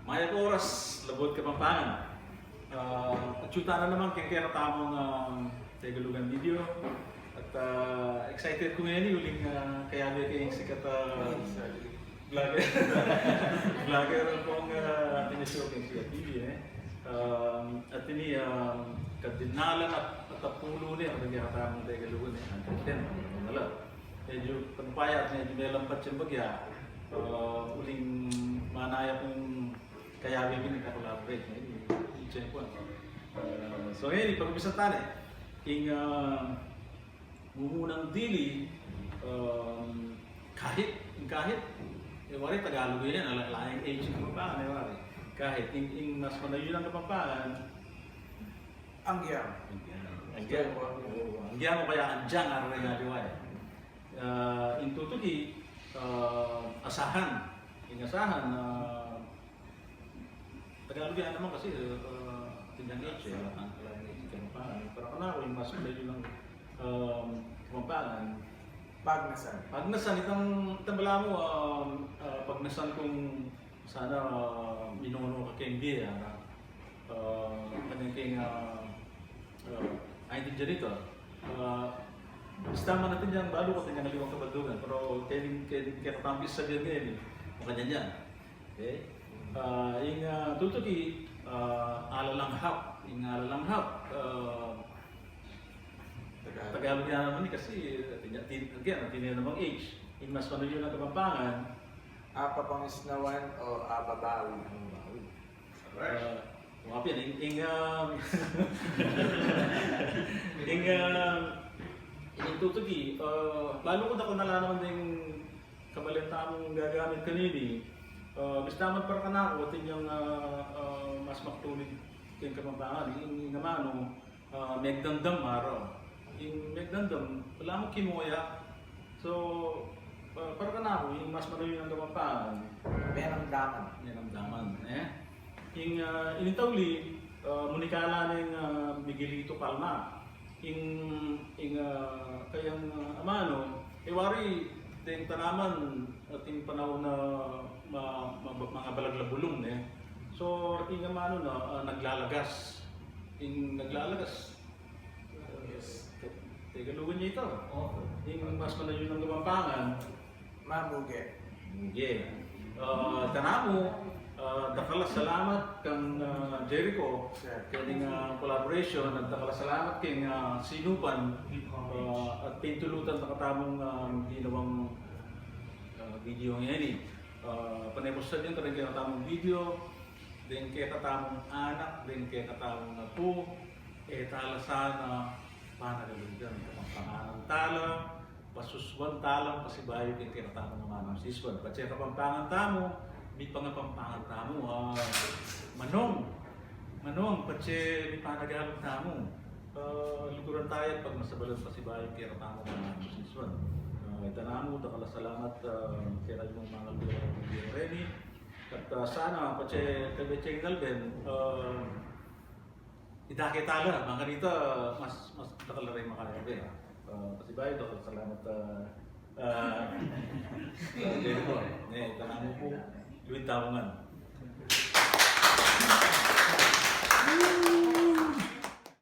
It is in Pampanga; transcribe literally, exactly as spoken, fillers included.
Mayap a oras, Labuad Kapampangan. Ah, atyu tana naman keng kekatamung, ah, Tegalugan video. At, ah, excited ku ngeni uling, ah, kayabe ke ing sikat a vlogger. Vlogger kung, ah, atin ya show keng T V, e. Um, at ini, um, kadinalan at, at apulu ne, at kekatamung Tegalugan, e. Hundred ten, ala. Medyu, pagpayat, medyu melambat yang bagya. Ah, uling manaya kung kayabe ke ing ka-collaborate, e, ing, ing tiyan ku, ah. Ah, so, e, pag-umpisan tana, e. Ing, ah, mumunang dili, um, kahit, ing kahit, e, wari Tagalog yan, ala, ala, ing H ing Kapampangan, e, wari. Kahit, ing, ing mas manayun a Kapampangan, anggyang. Anggyang. Anggyang. Oo, anggyang o kaya andyang, ara rin nga liwa, e. Ah, ing tutuki, ah, asahan. Ing asahan, ah, Tagalog ya naman kasi, ah, atin yang H, e, ang kalain H, Kapampangan. Para kanaku, ing mas manayun a, um, Kapampangan, pagnasan. Pagnasan, itang, itang balamu, um, ah, pagnasan kung sana, ah, minunu ka keng bie, ah, ah, keng, keng, ah, ah, ay, di dyan ito. Ah, basta man atin yang balu ku, atin yang aliwang kabandugan, pero keng, keng, keng kekatamung sabian ngeni, makanyan yan. Okay? Ah, ing, ah, tutuki, ah, alalanghap, ing alalanghap, ah, Tagalog. Tagalog ya naman ini kasi, atin ya, atin, again, atin ya namang H. Ing mas manayun a Kapampangan, apapangisnawan o ababawi. Ababawi. Alright. Ah, mapi, ing, ing, ah, ing, ah, ing tutuki, ah, balu ku dakal na la naman ding kabalen tamung gagamit kanini. Ah, basta man para kanaku, atin yang, ah, ah, mas makatulid keng Kapampangan, ing, ing amanu, ah, megdamdam, ara. Ing megdamdam, ala mu kimuya. So, ah, para kanaku, ing mas manayun a Kapampangan, menamdaman. Menamdaman, e. Ing, ah, ing tauli, ah, munikala neng, ah, Miguelito Palma. Ing, ing, ah, kayang, ah, amanu, e, wari, deng tanaman, atin panaun a ma-, ma-, mangabalag la bulung, e. So, ing amanu na, ah, naglalagas. Ing naglalagas, ah, Tegalugan ya ita. Oo. Ing mas manayun a Kapampangan, mamuge. Muge. Ah, ita namu, ah, dakal a salamat kang, ah, Jericho, sir, keng, ah, collaboration, at dakal a salamat keng, ah, Sinupan, ah, at pintulutan ta katamung, ah, ginawang, ah, video ngeni. Ah, pane ku sa dinan, karing kekatamung video, deng kekatamung anak, deng kekatamung apu, e tala sana panagalugan, Kapampanganan tala, pasusuan tala pasibayu keng kekatamung amanung sisuan. Patse Kapampangan tamu, mipangapampangan tamu, ah, Manong, Manong, patse mipanagalug tamu, ah, luguran taya pagmasabalan pasibayu keng kekatamung amanung sisuan. Ah, ita namu, dakal a salamat, ah, kekatamung mangalugan reni. At, ah, sana, patse, kabetse nalben, ah, idake tala, mangkanita, mas, mas dakal la ring makayabe. Ah, pasibayu, dakal a salamat, ah, ah, Jericho. Ne, ita namu pu, Luid Tamungan.